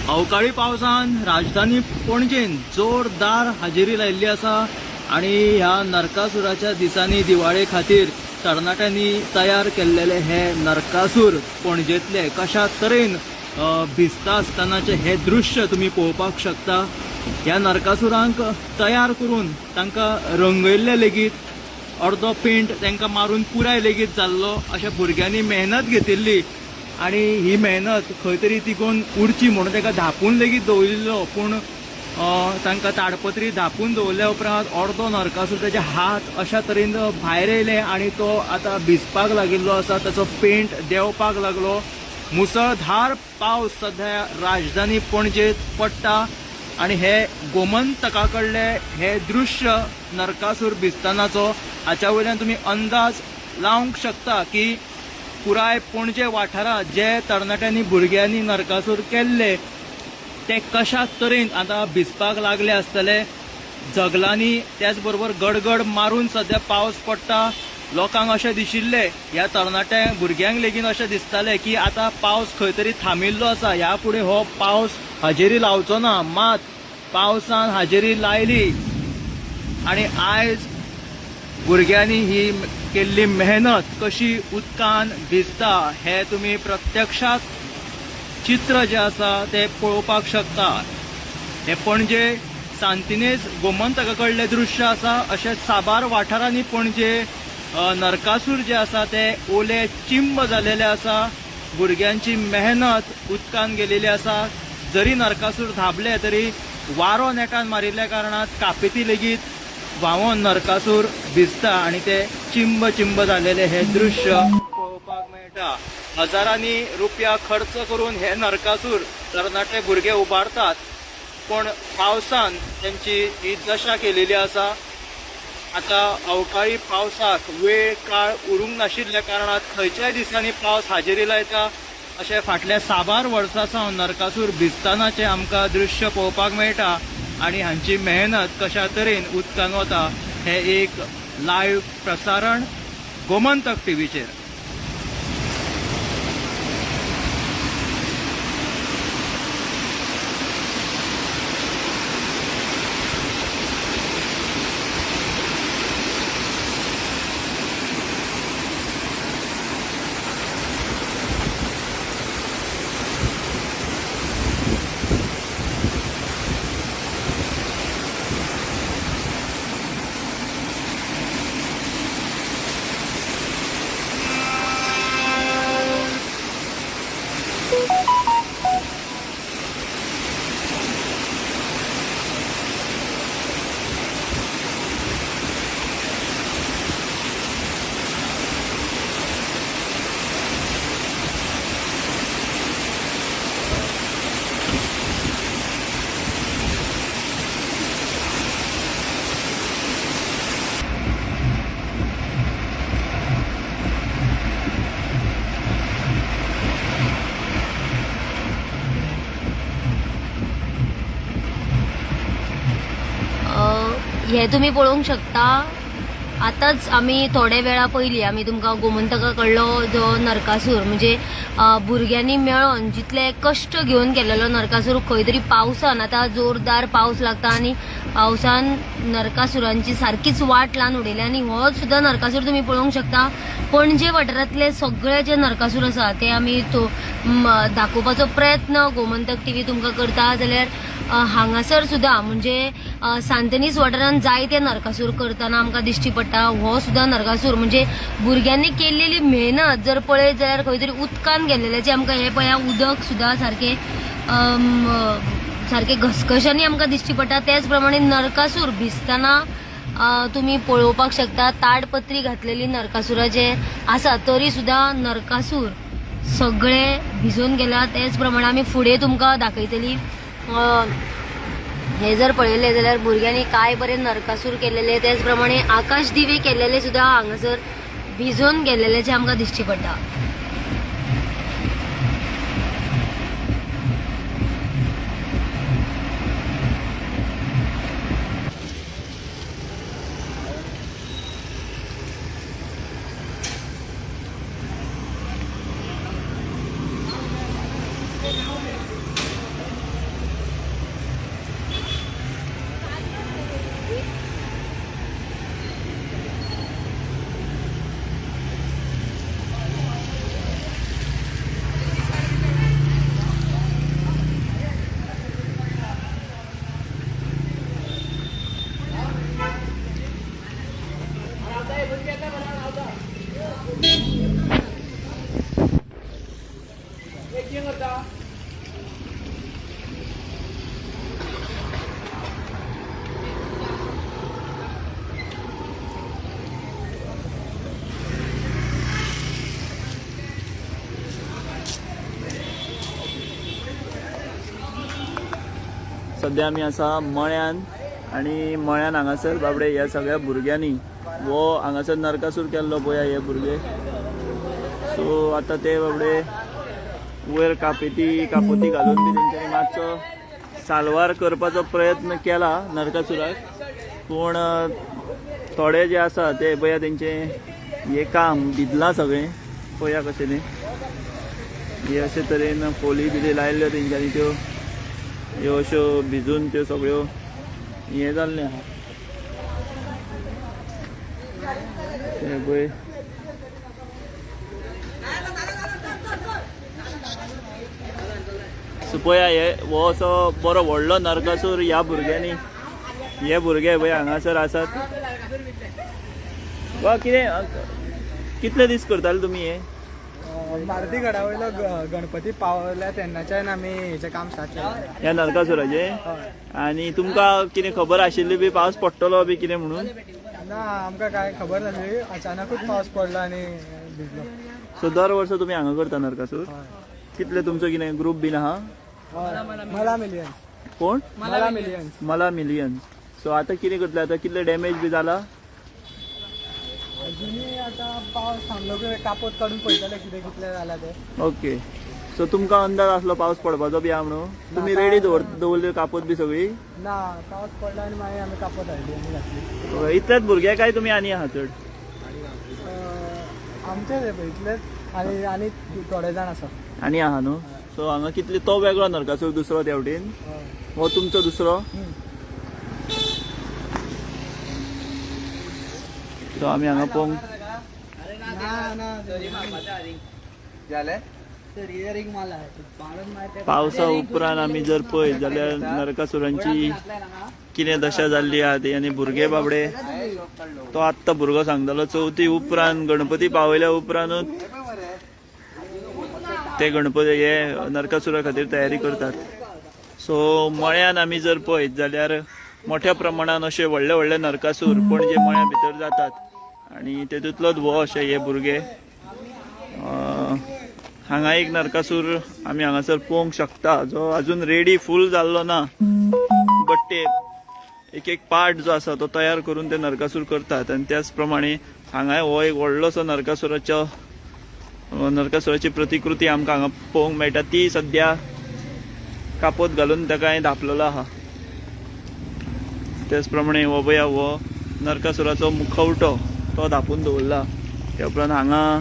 अवकाळी पावसान राजधानी पणजेन जोरदार हाजेरी लायिल्ली आसा आनी ह्या नरकासुराच्या दिसांनी दिवाळे खातीर तरणाट्यांनी तयार केल्लेले हे नरकासूर पणजेंतले कशा तरेन भिजता आसतनाचें हें दृश्य तुमी पळोवपाक शकता. ह्या नरकासुरांक तयार करून तांकां रंगयल्ले लेगीत अर्दो पेंट तांकां मारून पुराय लेगीत जाल्लो. अशा भुरग्यांनी मेहनत घेतिल्ली आनी ही मेहनत खंय तरी तिगोवन उरची म्हणून ताका धांपून लेगीत दवरिल्लो, पूण तांकां ताडपत्री धांपून दवरल्या उपरांत अर्दो नरकासूर ताचे हात अशा तरेन भायर येयले आनी तो आतां भिजपाक लागिल्लो आसा, ताचो पेंट देंवपाक लागलो. मुसळधार पावस सध्या राजधानी पणजेत पडटा आनी हे गोमंतका कडले हे दृश्य नरकासूर भिजतनाचो हाच्या वयल्यान तुमी अंदाज लावंक शकता की पुराय पणजे वाठारांत जे तरणाट्यांनी भुरग्यांनी नरकासूर केल्ले ते कशा तरेन आतां भिजपाक लागले आसतले. जगलांनी त्याच बरोबर गडगड मारून सध्या पावस पडटा. लोकांक अशें दिशिल्लें, ह्या तरणाट्या भुरग्यांक लेगीत अशें दिसतालें की आतां पावस खंय तरी थांबिल्लो आसा, ह्या फुडें हो पावस हजेरी लावचो ना. मात पावसान हाजेरी लायली आनी आयज भुरग्यांनी ही केल्ली मेहनत कशी उदकान भिजता हें तुमी प्रत्यक्षात चित्र जें आसा तें पळोवपाक शकता. हें पणजे सांतिनेज गोमंतका कडलें दृश्य आसा. अशें साबार वाठारांनी पणजे नरकासूर जे आसा ते ओले चिंब जालेले आसा. भुरग्यांची मेहनत उदकान गेलेली आसा. जरी नरकासूर धांपले तरी वारो नेटान मारिल्ल्या कारणान कापेती लेगीत व्हांवोन नरकासूर भिजता आनी ते चिंब चिंब जालेले हे दृश्य पळोवपाक मेळटा. हजारांनी रुपया खर्च करून हे नरकासूर तरणाटे भुरगे उबारतात, पूण पावसान तांची ही दशा केलेली आसा. आतां अवकाळी पावसाक वेळ काळ उरूंक नाशिल्ल्या कारणान खंयच्याय दिसांनी पावस हाजेरी लायता. अशें फाटल्या साबार वर्सां सावन नरकासूर भिजतनाचें आमकां दृश्य पळोवपाक मेळटा आनी हांची मेहनत कशा तरेन उदकान वता हें एक लायव्ह प्रसारण गोमंतक टीव्हीचेर. हे तुमी पळोवंक शकता. आतांच आमी थोडे वेळा पयलीं आमी तुमकां गोमंतका कडलो जो नरकासूर म्हणजे भुरग्यांनी मेळोन जितले कश्ट घेवन केलेलो नरकासूर खंय तरी पावसान आतां जोरदार पावस लागता आनी पावसान नरकासुरांची सारकीच वाट लावन उडयली आनी हो सुद्दां नरकासूर तुमी पळोवंक शकता. पणजे वाठारांतले सगळे जे नरकासूर आसा ते आमी दाखोवपाचो प्रयत्न गोमंतक टीव्ही तुमकां करता. जाल्यार हांगासर सुद्दां म्हणजे सांतनीस वाठारांत जायते नरकासूर करतना आमकां दिश्टी पडटा. हो सुद्दां नरकासूर म्हणजे भुरग्यांनी केल्लेली मेहनत जर पळयत जाल्यार खंय तरी उदकान गेल्लेल्याचें आमकां हें पळया उदक सुद्दां सारकें सारकें घसघशांनी आमकां दिश्टी पडटा. त्याच प्रमाणे नरकासूर भिजतना तुमी पळोवपाक शकता. ताडपत्री घातलेली नरकासुराचे आसा तरी सुद्दां नरकासूर सगळे भिजून गेला. तेच प्रमाणे आमी फुडें तुमकां दाखयतली. हे जर पळयलें जाल्यार भुरग्यांनी काय बरे नरकासूर केलेले, तेच प्रमाणे आकाश दिवे केलेले सुद्दां हांगासर भिजून गेलेले जे आमकां दिश्टी पडटा. सद्या आमी आसा मळ्यान आनी मळ्यान हांगासर बाबडे ह्या सगळ्या भुरग्यांनी हो हांगासर नरकासूर केल्लो पळया हे भुरगे. सो आतां ते बाबडे वयर कापेती कापोती घालून बी तेंच्यांनी मातसो साल्वार करपाचो प्रयत्न केला नरकासुराक, पूण थोडे जे आसा ते पळया तेंचें हें काम भिजलां सगळें. पळया कशें तें हे अशे तरेन फोली बिली लायल्ल्यो तेंच्यांनी, त्यो ह्यो अश्यो भिजून त्यो सगळ्यो हें जाल्लें आहा. ते पळय सो पळया हे हो असो बरो व्हडलो नरकासूर ह्या भुरग्यांनी, हे भुरगे पळय हांगासर आसात. वा कितें कितले दीस करताले तुमी हे? भारती गडा वयलो गणपती पावल्या तेन्नाच्यान आमी हेचें काम स्टार्ट केलें. ह्या नरकासुराचें? हय. आनी तुमकां कितें खबर आशिल्ली बी पावस पडटलो बी कितें म्हणून? ना, आमकां कांय खबर नासली, अचानकूच पावस पडलो आनी भिजलो. सो दर वर्सा तुमी हांगा करता नरकासूर? हय. कितले तुमचो कितें ग्रूप बीन आहा? हय, मला मिलियन्स. कोण? मला मिलियन्स. मला मिलियन्स. सो आतां कितें करतले आतां? कितले डॅमेज बी जाला? अजुनूय आतां पावस थांबलो की कापोत काडून पळयतले कितें कितलें जालां तें. ओके, सो तुमकां अंदाज आसलो पावस पडपाचो बी आहा म्हणून तुमी रेडी दवरल्यो कापोत बी सगळी? ना, पावस पडलो आनी मागीर आमी कापोत हाडली आनी घातली. इतलेच भुरगे काय तुमी आनी आहा चड? आमचेच हे पळय इतलेच आनी आनी थोडे जाण आसा. आनी आहा न्हू. सो हांगा कितले तो वेगळो नरकासूर दुसरो त्या वटेन, हय. हो तुमचो दुसरो. सो आमी हांगा पळोवंक ना ना, पावसा उपरांत आमी जर पळयत जाल्यार नरकासुरांची कितें दशा जाल्ली आहा ती. आनी भुरगे बाबडे, तो आत्तां भुरगो सांगतालो चवथी उपरांत गणपती पावयल्या उपरांतूच ते गणपती हे नरकासुरा खातीर तयारी करतात. सो मळ्यान आमी जर पळयत जाल्यार मोठ्या प्रमाणान अशे व्हडले व्हडले नरकासूर पणजे मळ्या भितर जातात आनी तेतूंतलोच हो अशे हे भुरगे. हांगा एक नरकासूर आमी हांगासर पळोवंक शकता जो अजून रेडी फूल जाल्लो ना, बट ते एक एक पार्ट जो आसा तो तयार करून ते नरकासूर करतात. आनी त्याच प्रमाणे हांगाय हो एक व्हडलोसो नरकासुराची प्रतिकृती आमकां हांगा पळोवंक मेळटा. ती सद्या कापोत घालून ताका धांपलेलो आहा. त्याच प्रमाणे हो पळया हो नरकासुराचो मुखवटो तो धांपून दवरला. त्या उपरांत हांगा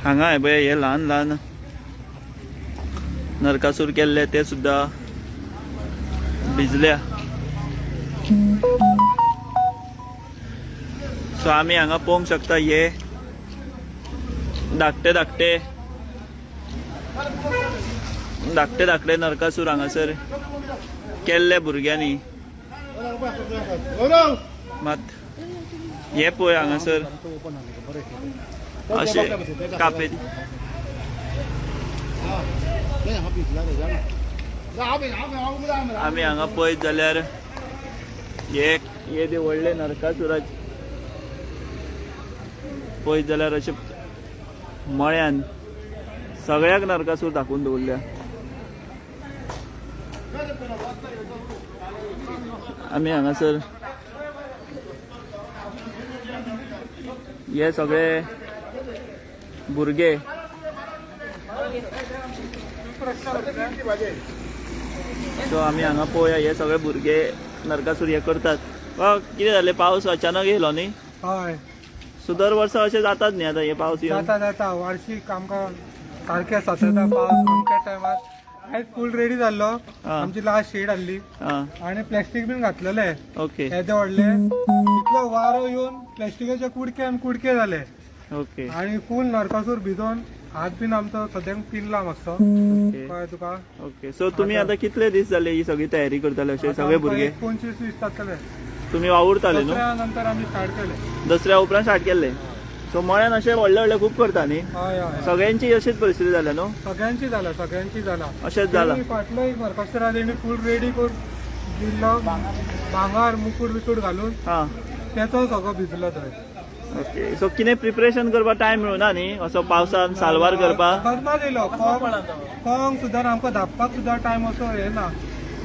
हांगा हे पळय हे ल्हान ल्हान नरकासूर केल्ले ते सुद्दां भिजल्या. सो आमी हांगा पळोवंक शकता हे धाकटे धाकटे धाकटे धाकटे नरकासूर हांगासर केल्ले भुरग्यांनी. मात हे पळय हांगासर अशे कापेत. आमी हांगा पळयत जाल्यार हे हे ते व्हडले नरकासुराचे पळयत जाल्यार अशे मळ्यान सगळ्याक नरकासूर दाखोवन दवरल्या. आमी हांगासर हे सगळे भुरगे सो आमी हांगा पळोवया हे सगळे भुरगे नरकासूर हे करतात. वा कितें जालें, पावस अचानक येयलो न्ही? हय. सो दर वर्सा अशें जातात न्ही आतां हे पावस येवन? जाता जाता, वार्षीक आमकां सारकें सासयता पावस अमक्या टायमार. आयज फूल रेडी जाल्लो, आमची लास्ट शीट आहली आनी प्लॅस्टीक बीन घातलेले. ओके. येदे व्हडले इतलो वारो येवन प्लॅस्टिकाचे कुडके आनी कुडके जाले. ओके. आनी फूल नरकासूर भिजोवन हात बीन आमचो सद्याक पिनला मातसो. कळ्ळें तुका? ओके. सो तुमी आतां कितले दीस जाले ही सगळी तयारी करताले अशे सगळे भुरगे? 25 दीस जातले. तुमी वावुरताले न्हू? दसऱ्या नंतर आमी स्टार्ट केले. दसऱ्या उपरांत स्टार्ट केल्ले. सो मळ्यान अशे व्हडले व्हडले खूब करता न्ही? हय हय. सगळ्यांची अशीच परिस्थिती जाल्या न्हू? सगळ्यांची जाला, सगळ्यांची जाला. अशेंच जाला. फाटलो एक नरकासुरा तेणी फूल रेडी करून दिल्लो, भांगर मुकूट बिकूट घालून, तेचो सगळो भिजलो थंय. ओके. सो कितें प्रिपरेशन करपाक टायम मेळना न्ही असो पावसान साल्वार करपाक? करपाक येयलो कोंग सुद्दां आमकां धापपाक सुद्दां टायम असो हे ना.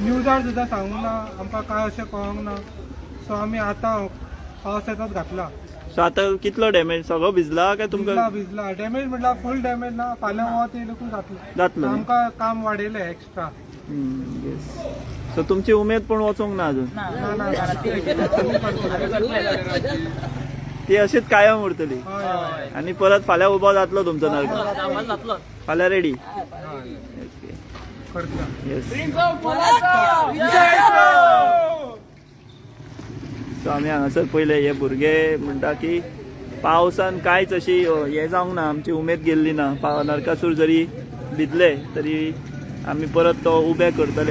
न्यूजार सुद्दां सांगूंक ना आमकां, काय अशें कळोंक ना. सो आमी आतां पावस येतात घातला. सो आतां कितलो डॅमेज? सगळो भिजला काय भिजला. तुमकां? भिजला डॅमेज म्हटल्यार फूल डॅमेज ना, फाल्यां वत येयलेकूच जातलें. जातलो न्ही? आमकां काम वाडयलें एक्स्ट्रा. येस, सो तुमची उमेद पण वचोंक ना अजून? ना ना ना. ती अशीच कायम उरतली. हय हय. आणि परत फाल्यां उबो जातलो तुमचो नरक फाल्यां रेडी? करता. येस. सो आमी हांगासर पयले हे भुरगे म्हणटा की पावसान कांयच अशी हें जावंक ना, आमची उमेद गेल्ली ना. नरकासूर जरी भिजले तरी आमी परत तो उबे करतले.